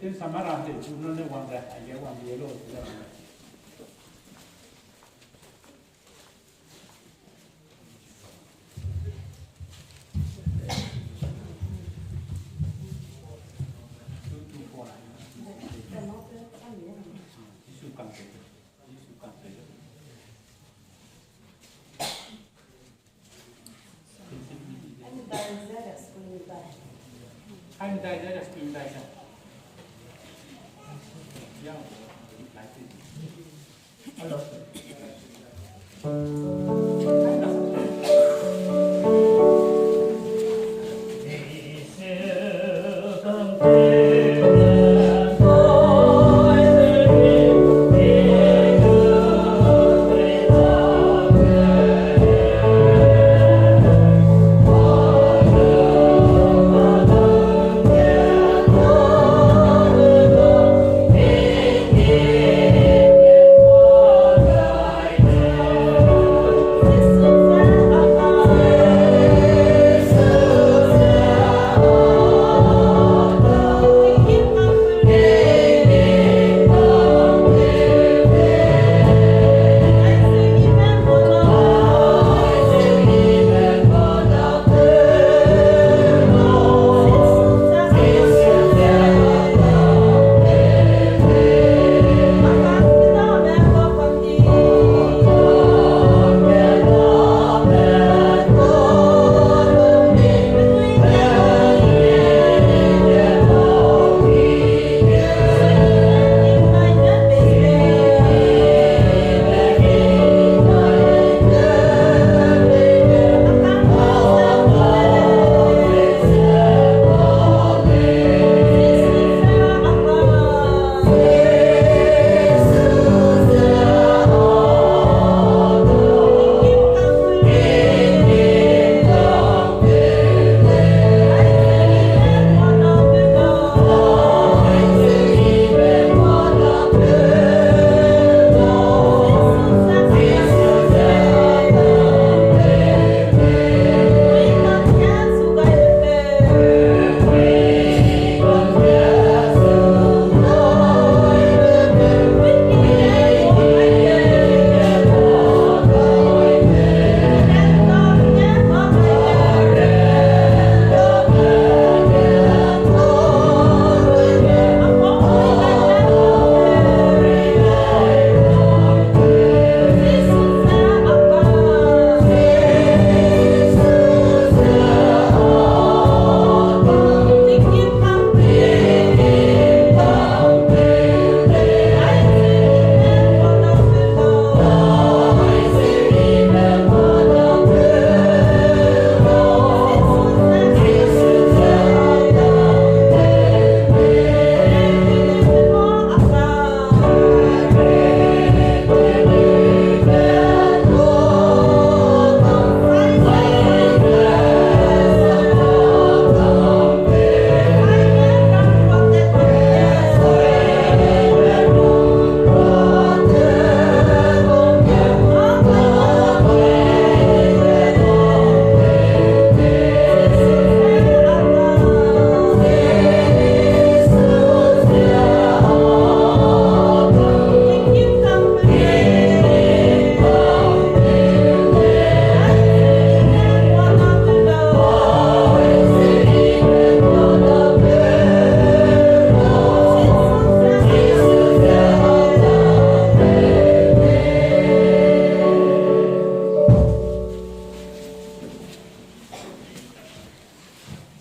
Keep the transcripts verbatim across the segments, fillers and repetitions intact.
Ken sama ra de chu no ne wang de, ai ge wang de lo, de wang de. Two two four. Jisu kang te. Jisu kang te.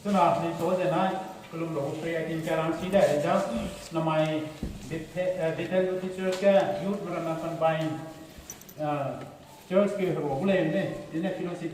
Chuna ni to zena kelum lo free item ka rang si de, just namai Bethel, eh, Bethel Baptist Church ke youth mera na combine, eh, church ke ro bu le ne, ne fellowship